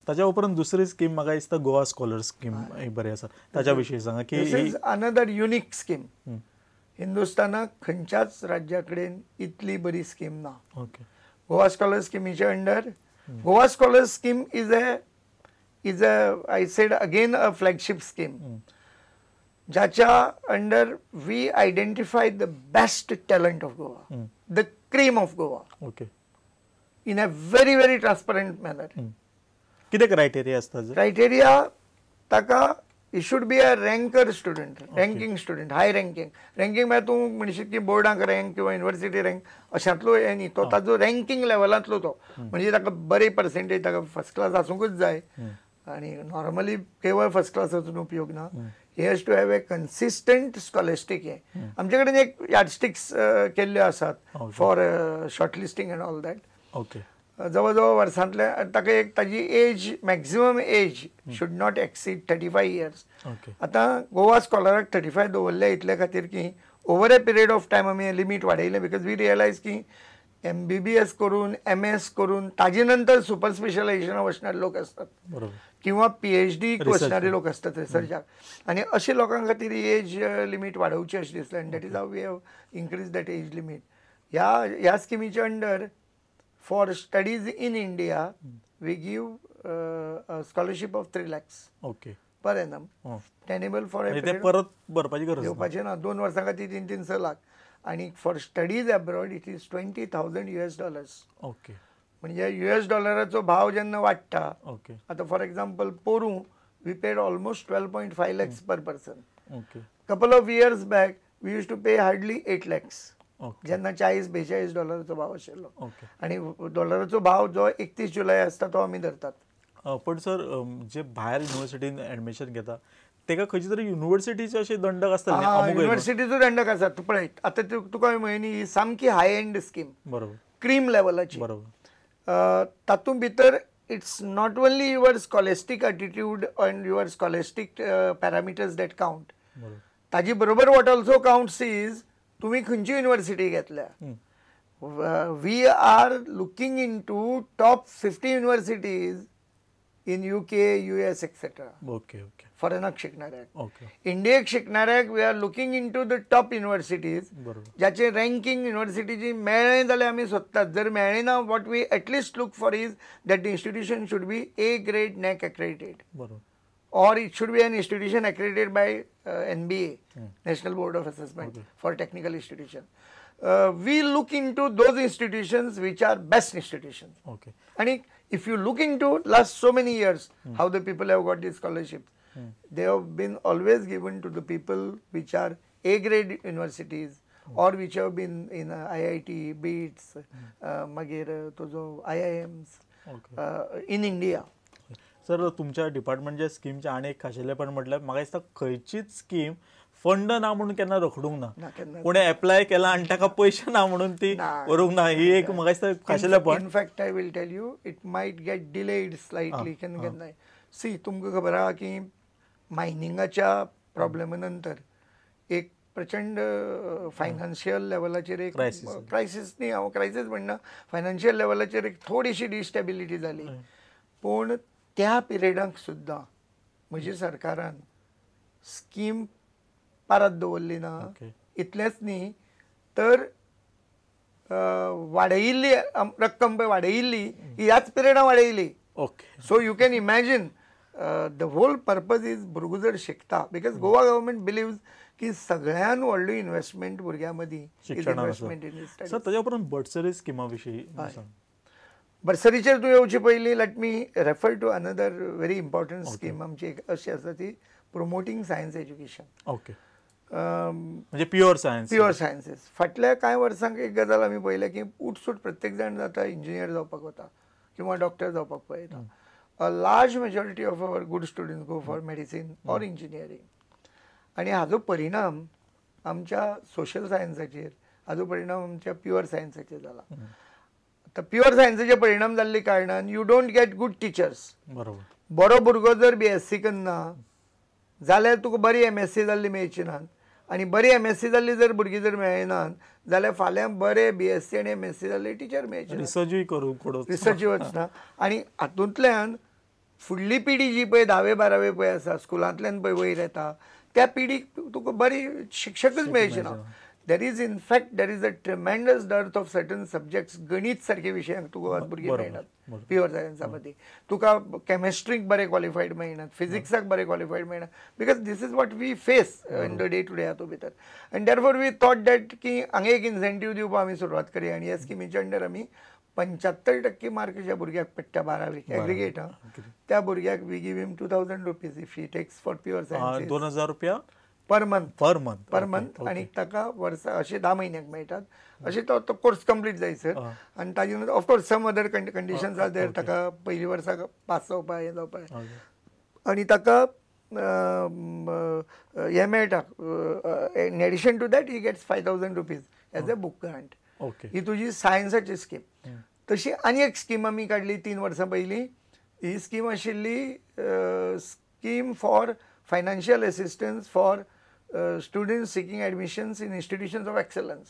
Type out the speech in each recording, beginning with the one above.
ताच्या उपरांत दुसरी स्कीम म्हाका दिसता गोवा स्कॉलर स्कीम एक बरी आसा, ताच्या विशीं सांगा की this is another unique scheme. हिंदुस्थानाक खंयच्याच राज्या कडेन इतली बरी स्कीम ना. गोवा स्कॉलर स्किमीच्या under, Goa scholar scheme is a I said again a flagship scheme, ज्याच्या under we identify the best talent of Goa, the cream of Goa, in a very very transparent manner. कितें criteria आसता? Criteria ताका he should be a ranker student, ranking student, high ranking. Ranking म्हळ्यार तूं म्हणशीत की बोर्डाक rank किंवा university rank अशांतलो हें न्ही, तो ताजो रँकींग लेवलांतलो, तो म्हणजे ताका बरे पर्सेंटेज, ताका फर्स्ट क्लास आसूंकच जाय आनी नॉर्मली केवळ फर्स्ट क्लास आसून उपयोग ना. He has to have a consistent scholastic हें. आमचे कडेन एक यार्डस्टिक्स केल्ल्यो आसात for shortlisting and all that. जवळ जवळ वर्सांतले ताका एक ताजी age, maximum age should not exceed 35 years. आतां गोवा स्कॉलराक 35 दवरले इतले खातीर की over a period of time आमी लिमीट वाडयलें, because we realise की MBBS करून MS करून ताजे नंतर सुपर स्पेशलायझेशनाक वचणारे लोक आसतात किंवा PhD वचणारे लोक आसतात रिसर्चाक, आनी अशे लोकां खातीर एज लिमीट वाडोवची अशें दिसलें, आनी that is how we have increase that age limit. ह्या स्किमीच्या under for studies in India, we give a scholarship of 3 lakhs per annum, tenable for a period. परत भरपाची गरज घेवपाचें ना, 2 वर्सां खातीर 3-3 लाख. आनी for studies abroad it is $20,000 US. म्हणजे US डॉलराचो भाव जेन्ना वाडटा, आतां फॉर एग्जाम्पल पोरूं we paid almost 12.5 lakhs per person. Couple of years back we use to pay hardly 8 lakhs. जेन्ना 40-42 डॉलराचो भाव आशिल्लो, आनी डॉलराचो भाव जो 31 जुलय आसता तो आमी धरतात. पण सर जे भायर युनिवर्सिटीन एडमिशन घेता तेका खंयची तरी युनिवर्सिटीचे अशें दंडक आसता? युनिवर्सिटीचो दंडक आसा. तूं पळय आतां तुका हांवें म्हणलें न्ही, ही सामकी हाय एंड स्कीम, बरोबर, क्रीम लेवलाची, बरोबर. तातूंत भितर it's not only your scholastic attitude and your scholastic parameters that count, ताजी बरोबर what also counts is तुम्ही खंयची युनिवर्सिटी घेतल्या. We are looking into top 50 universities in UK, US etcetera. फॉरेनाक शिकणाऱ्याक, इंडियेक शिकणाऱ्याक we are looking into the top universities, ज्याचे ranking युनिवर्सिटीची मेळ्ळें जाल्यार आमी सोदतात, जर मेळ्ळें ना what we at least look for is that the institution should be A grade NAAC accredited, or it should be an institution accredited by NBA, National Board of Assessment for Technical Institution. We look into those institutions which are best institutions. And if you look into last so many years, how the people have got these scholarships, they have been always given to the people which are A grade universities or which have been in IIT, BITS, मागीर तो जो IIMs in India. Sir तुमच्या डिपार्टमेंटच्या स्किमचें आनी एक खाशेलेपण म्हटल्यार म्हाका दिसता खंयचीच स्कीम फंड ना म्हणून केन्ना रखडूंक ना, कोणें एप्लाय केला आनी ताका पयशे ना म्हणून ती व्हरूंक ना, ही एक म्हाका दिसता खाशेलेपण. In fact I will tell you it might get delayed slightly केन्ना केन्नाय. सी तुमकां खबर आहा की मायनिंगाच्या प्रॉब्लेमा नंतर एक प्रचंड फायनान्शियल लेवलाचेर एक क्रायसीस न्ही, हांव क्रायसीस म्हणना, फायनान्शियल लेवलाचेर एक थोडीशी डिस्टेबिलिटी जाली. पूण त्या पिरियडाक सुद्दां म्हज्या सरकारान स्कीम परत दवरली ना, इतलेंच न्ही तर वाडयिल्ली रक्कम पळय वाडयिल्ली ही ह्याच पिरियडान वाडयली. So you can imagine the whole purpose is भुरगो जर शिकता, because Goa government believes की सगळ्यान व्हडली इन्वेस्टमेंट भुरग्यां मदीं इन्वेस्टमेंट इन. सर ताज्या उपरांत बर्सरी स्किमा विशीं सांग. बर्सरीचेर तूं येवचे पयलीं let me refer to another very important scheme आमची एक अशी आसा ती प्रोमोटींग सायन्स एज्युकेशन. म्हणजे प्युअर सायन्स. Pure sciences. फाटल्या कांय वर्सांक एक गजाल आमी पळयल्या की उठसूट प्रत्येक जाण जाता इंजिनियर जावपाक वता किंवा डॉक्टर जावपाक पळयता. A large majority of our good students go for medicine or engineering, आनी हाजो परिणाम आमच्या सोशल सायन्साचेर, हाजो परिणाम आमच्या प्युअर सायन्साचेर जाला. आतां प्युअर सायन्साचे परिणाम जाल्ले कारणान you don't get good teachers. बरोबर. बरो भुरगो जर BSc करना जाल्यार तुका बरी MSc जाल्ली मेळची ना, आनी बरी MSc जाल्ली जर भुरगीं जर मेळना जाल्यार फाल्यां बरे BSc आनी MSc जाल्ले टिचर मेळचे. रिसर्चूय करूंक रिसर्चूय वचना. आनी हातूंतल्यान फुडली पिढी जी पळय धावे बारावे पळय आसा स्कुलांतल्यान पळय वयर येता त्या पिढीक तुका बरी शिक्षकच मेळचे ना. There is in fact there is a tremendous dearth of certain subjects. गणित सारखे विशयांक तुका भुरगीं मेळनात प्युअर सायन्सा मदीं, तुका केमिस्ट्रीक बरे क्वॉलिफायड मेळनात, फिजिक्साक बरे क्वॉलिफायड मेळनात, because this is what we face in the day to day हातूंत भितर. आनी therefore we thought that की हांगा एक इन्सेंटीव दिवपाक आमी सुरवात करया आनी ह्या स्किमीच्या अंडर आमी 75% मार्क ज्या भुरग्याक पडटा बारावेक एग्रिगेट त्या भुरग्याक we give him 2000 rupees if he takes for pure science. 2000 रुपया per month, per month, per month. आनी ताका वर्सा अशें 10 म्हयन्याक मेळटात, अशें तो कोर्स कंप्लीट जायसर. आनी ताजे नंतर of course some other conditions are there, ताका पयलीं वर्सा पास जावपा हें जावपा आनी ताका हें मेळटा. In addition to that he gets 5000 rupees as a book grant. ही तुजी सायन्साची स्कीम. तशी आनी एक स्कीम आमी काडली 3 वर्सां पयलीं. ही स्कीम आशिल्ली scheme for financial assistance for students seeking admissions in institutions of excellence.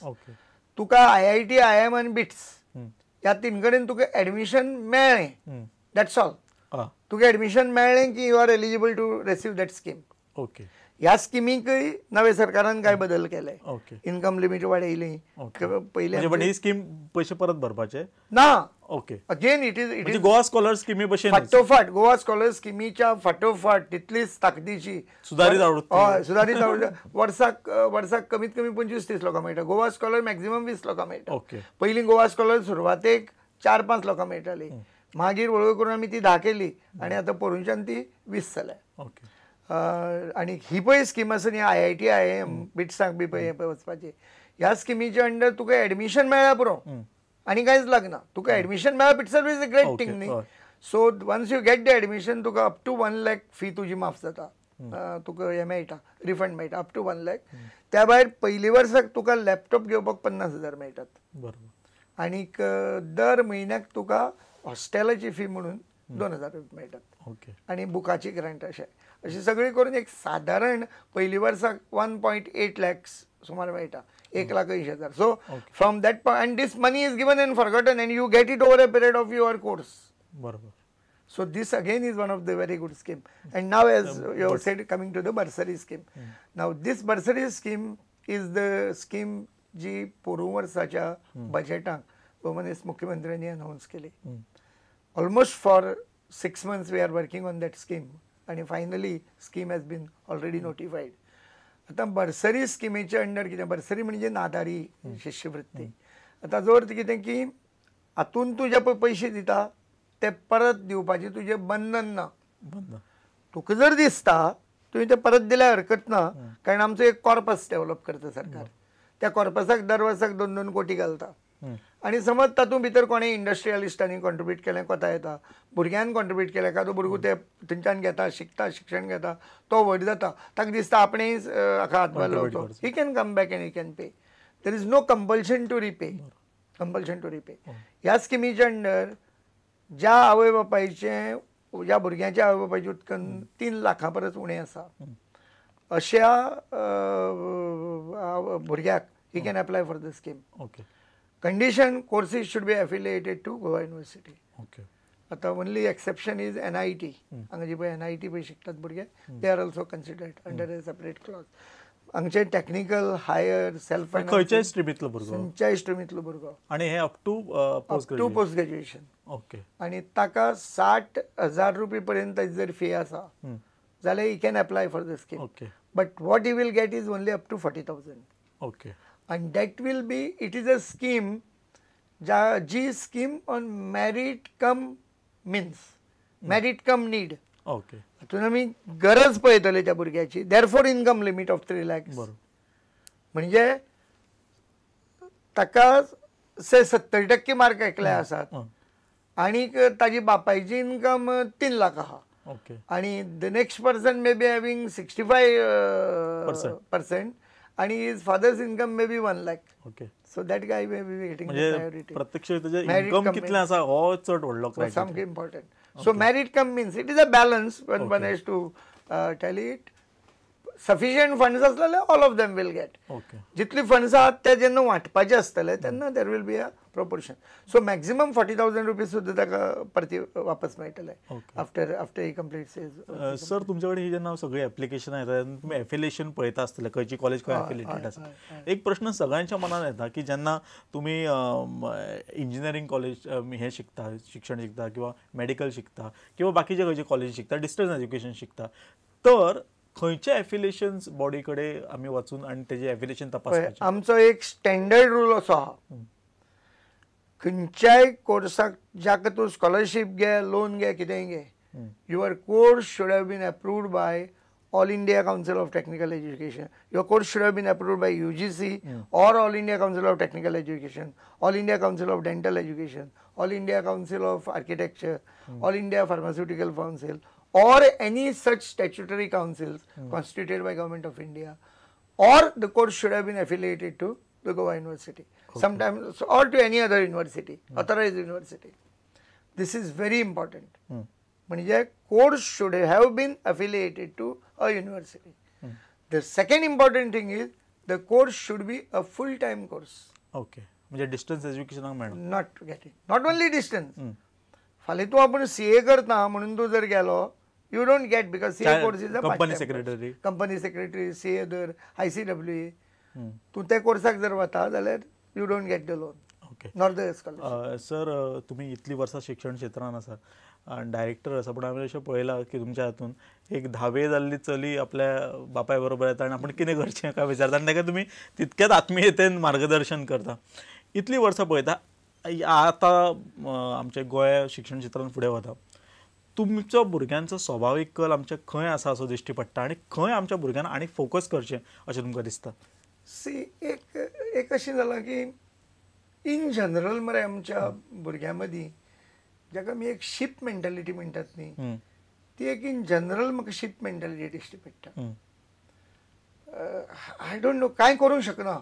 तुका IIT, IIM आनी बिट्स ह्या 3 कडेन तुका एडमिशन मेळ्ळें, that's all. तुका एडमिशन मेळ्ळें की you are eligible to receive that scheme. Okay. ह्या स्किमीकय नवे सरकारान काय बदल केले, इनकम लिमीट वाडयली पयलीं. पण ही स्कीम पयशे परत भरपाचे ना. Okay. Again it is it is Goa scholar स्किमी भशेन फाटोफाट, गोवा स्कॉलर स्किमीच्या फाटोफाट तितलीच ताकदीची सुधारीत आवृत्ती, हय सुधारीत आवृत्ती. वर्साक वर्साक कमीत कमी 25-30 लोकांक मेळटा. गोवा स्कॉलर मॅक्झिमम 20 लोकांक मेळटा. पयलीं गोवा स्कॉलर सुरवातेक 4-5 लोकांक मेळटाली, मागीर हळू करून आमी ती 10 केली आनी आतां पोरूंच्यान ती 20 जाल्या. आनी ही पळय स्कीम आसा न्ही IIT, IIM, बिट्साक बी पळय पळय वचपाची, ह्या स्किमीच्या अंडर तुका एडमिशन मेळ्ळ्या पुरो आनी कांयच लागना. तुका एडमिशन मेळ्ळा itself is a great thing न्ही. So once you get the admission तुका अप टू 1 लाख फी तुजी माफ जाता, तुका हें मेळटा, रिफंड मेळटा अप टू 1 लाख. त्या भायर पयली वर्साक तुका लॅपटॉप घेवपाक 50,000 मेळटात. बरोबर. आनीक दर म्हयन्याक तुका हॉस्टेलाची फी म्हणून 2000 रुपये मेळटात. ओके. आनी बुकाची ग्रांट अशें अशें सगळें करून एक सादारण पयली वर्साक 1.8 लॅक्स सुमार मेळटा, 1,80,000. So from that point and this money is given and forgotten and you get it over a period of your course. बरोबर. So this again is one of the very good scheme. And now as you have said, coming to the bursary scheme. Now this bursary scheme is the scheme जी पोरूं वर्साच्या बजेटाक भोवमानेस्त मुख्यमंत्र्यांनी अनावन्स केली. Almost for 6 months we are working on that scheme आनी finally scheme has been already notified. आतां बर्सरी स्किमीच्या under कितें, बर्सरी म्हणजे नादारी शिश्यवृत्ती. आतां जर कितें की हातून तूं जे पळय पयशे दिता ते परत दिवपाचें तुजें बंधन ना. तुका जर दिसता तुवें ते परत दिल्यार हरकत ना, कारण आमचो एक कॉर्पस डेवलप करता सरकार, त्या कॉर्पसाक दर वर्साक 2-2 कोटी घालता. आनी समज तातूंत भितर कोणें इंडस्ट्रियलिस्टांनी कॉन्ट्रिब्यूट केलें कोता येता, भुरग्यान कॉन्ट्रिब्यूट केलें, एखादो भुरगो ते थंयच्यान घेता, शिकता, शिक्षण घेता, तो व्हड जाता, ताका दिसता आपणें हाका हातभार लावचो, he can come back and he can pay. There is no compulsion to repay, compulsion to repay. ह्या स्किमीच्या अंडर ज्या आवय बापायचें, ज्या भुरग्यांच्या आवय बापायचें उत्पन्न 3 लाखां परस उणें आसा अशा भुरग्याक he can apply for the scheme. Okay. Condition, courses should be affiliated to Goa University. Okay. आतां only exception is NIT. हांगा जी पळय NIT पळय शिकतात भुरगे, they are also considered under a separate clause. हांगचे टॅक्निकल, हायर, सेल्फ फायनान्स, खंयच्याय स्ट्रिमींतलो भुरगो, खंयच्याय स्ट्रिमींतलो भुरगो. आनी हे up to post graduation. Okay. आनी ताका 60,000 रुपये पर्यंत जर फी आसा जाल्यार he can apply for the scheme. Okay. But what he will get is only up to 40,000. Okay. And that will be, it is a scheme, ji scheme on merit cum means, merit cum need. Okay. हातून आमी गरज पळयतले त्या भुरग्याची, therefore income limit of 3 lakhs. म्हणजे ताका 70% mark एकले आसात आनीक ताजी बापायची इनकम 3 लाख आहा. ओके. आनी the next person may be having 65% आणि his father's income may be 1 lakh. Okay. So that guy may be getting the priority. प्रत्यक्ष ताजें इनकम कितलें आसा हो चड व्हडलो क्रायटेरिया, सामकें important. So merit cum means it is a balance when one has to tally it. Sufficient funds आसले जाल्यार all of them will get. जितली फंड्स आहात ते जेन्ना वांटपाचे आसतले तेन्ना there will be a proportion. So maximum 40,000 rupees सुद्दां ताका परती वापस मेळटले after after he completes his. Sir तुमचे कडेन ही जेन्ना सगळी एप्लिकेशनां येता तेन्ना तुमी एफिलिएशन पळयता आसतलें, खंयची कॉलेज खंय एफिलिएटेड आसा. एक प्रश्न सगळ्यांच्या मनान येता की जेन्ना तुमी इंजिनियरींग कॉलेज हें शिकता, शिक्षण शिकता किंवा मेडिकल शिकता किंवा बाकीचे खंयचे कॉलेज शिकता, डिस्टन्स एज्युकेशन शिकता, तर खंयचे एफिलिएशन्स बॉडी कडेन आमी वचून आनी तेजें एफिलिएशन तपासपाचें? आमचो एक स्टँडर्ड रूल असो आहा, खंयच्याय कोर्साक जाका तूं स्कॉलरशीप घे, लोन घे, कितेंय घे, your course should have been approved by All India Council of Technical Education, your course should have been approved by UGC or All India Council of Technical Education, All India Council of Dental Education, All India Council of Architecture, All India Pharmaceutical Council or any such statutory councils constituted by Government of India, or the course should have been affiliated to the Goa University, sometimes or to any other university, authorized university. This is very important. म्हणजे course should have been affiliated to a university. The second important thing is the course should be a full time course. Okay, म्हणजे distance एज्युकेशनाक मेळना. Not getting, not only distance. फाल्यां तूं आपूण CA करता म्हणून तूं जर गेलो, you don't get, because CA course is a company secretary, company secretary, CA धर, ICWA, तूं त्या कोर्साक जर वता जाल्यार you don't get the loan. Okay, nor the scholarship. Sir तुमी इतली वर्सां शिक्षण क्षेत्रान आसा, डायरेक्टर आसा, पूण हांवें अशें पळयलां की तुमच्या हातून एक धावे जाल्ली चली आपल्या बापाय बरोबर येता आनी आपूण कितें करचें काय विचारता आनी ताका तुमी तितक्याच आत्मीयतेन मार्गदर्शन करता. इतलीं वर्सां पळयता, आतां आमच्या गोंय शिक्षण क्षेत्रान फुडें वता, तुमचो भुरग्यांचो स्वभावीक कल आमच्या खंय आसा असो दिश्टी पडटा आनी खंय आमच्या भुरग्यांक आनी फोकस करचें अशें तुमकां दिसता? सी, एक एक अशें जालां की इन जनरल मरे आमच्या भुरग्यां मदीं जाका आमी एक शीप मेंटालिटी म्हणटात न्ही, ती एक इन जनरल म्हाका शीप मेंटालिटी दिश्टी पडटा. I don't know, कांय करूंक शकना.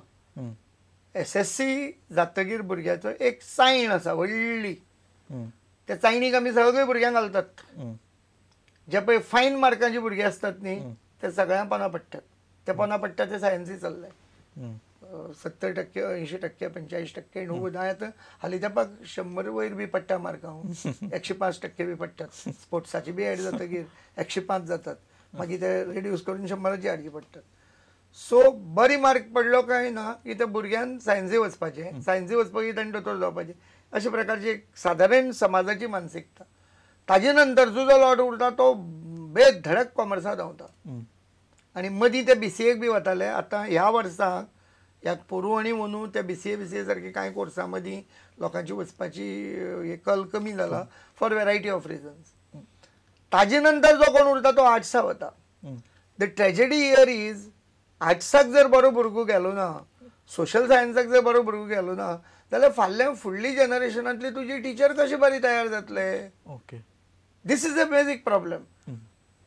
SSC जातकीर भुरग्याचो एक सायन आसा व्हडली, त्या चायनीक आमी सगळे भुरग्यांक घालतात. जे पळय फायन मार्कांची भुरगीं आसतात न्ही ते सगळ्यां पोना पडटात, ते पोना पडटा ते सायन्सी चल्ले 70%, 80%, 85%, 90. आतां हालीं तेंपाक 100 वयर बी पडटा मार्कां, 105% बी पडटात. स्पोर्ट्साची बी एड जातकीर 105 जातात, मागीर ते रिड्यूस करून 100 हाडचे पडटात. सो बरी मार्क पडलो काय ना की त्या भुरग्यान सायन्सी वचपाचें, सायन्सी वचपाक ताणें दोतोर जावपाचें, अशा प्रकारची एक सादारण समाजाची मानसिकता. ताजे नंतरचो जो लॉट उरता तो बेधडक कॉमर्सांत धांवता आनी मदीं ते BCA बी वताले. आतां ह्या वर्साक ह्या पोरूं आनी अंदू त्या BCA सारके कांय कोर्सां मदीं लोकांची वचपाची कल कमी जाला फॉर वेरायटी ऑफ रिजन्स. ताजे नंतर जो कोण उरता तो आर्ट्सा वता. The tragedy here is आर्ट्साक जर बरो भुरगो गेलो ना, सोशल सायन्साक जर बरो भुरगो गेलो ना जाल्यार फाल्यां फुडली जनरेशनांतली तुजी टिचर कशी बरी तयार जातले? Okay, this is a basic problem.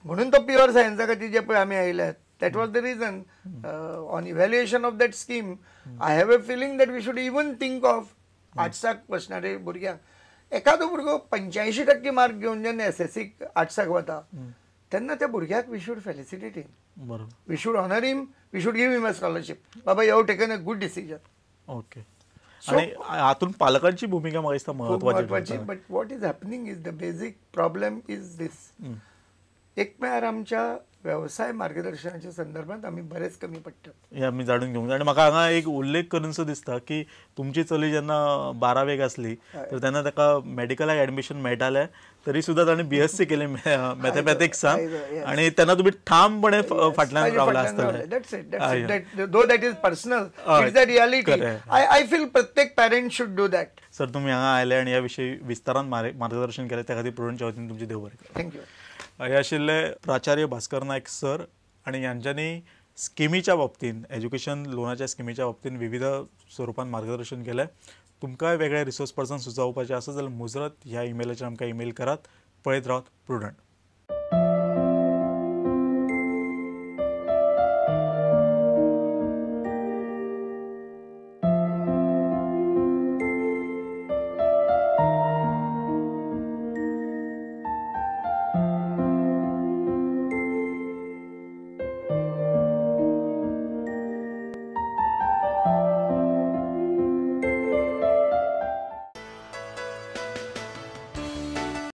म्हणून तो प्युअर सायन्सा खातीर जे पळय आमी आयल्यात, that was the reason. On evaluation of that scheme I have a feeling that we should even think of आर्ट्साक वचणारे भुरग्यांक. एखादो भुरगो 85% मार्क घेवन जेन्ना SSC आर्ट्साक वता तेन्ना त्या भुरग्याक we should felicitate him, we should honour him, we should give him a scholarship. Baba, you have taken a good decision. Okay, आणि हातून पालकांची भूमिका म्हाका दिसता महत्वाची. But what is happening is the basic problem is this. एक म्हळ्यार आमच्या वेवसाय मार्गदर्शनाच्या संदर्भात आमी बरेच कमी पडटात, हे आमी जाणून घेवंक जाय. आनी म्हाका हांगा एक उल्लेख करूनसो दिसता की तुमची चली जेन्ना 12वेक आसली तर तेन्ना ताका मेडिकलाक एडमिशन मेळटालें, तरी सुद्दां ताणें BSc केलें मॅथमॅटिक्सान, आनी तेन्ना तुमी ठामपणे फाटल्यान रावला आसतले. That's it, though that is personal, it's a reality. I feel प्रत्येक parent should do that. Sir, तुमी हांगा आयले आनी ह्या विशयी विस्तारान मार्गदर्शन केलें त्या खातीर प्रुडंटच्या वतीन तुमचें देव बरें करूं. Thank you. हे आशिल्ले प्राचार्य भास्कर नायक सर, आनी ह्यांच्यांनी स्किमीच्या बाबतीन, एज्युकेशन लोनाच्या स्किमीच्या बाबतीन विविध स्वरुपान मार्गदर्शन केलें. तुमकांय वेगळे रिसोर्स पर्सन सुचोवपाचे आसा जाल्यार मुजरत ह्या इमेलाचेर आमकां ईमेल करात. पळयत रावत प्रुडंट.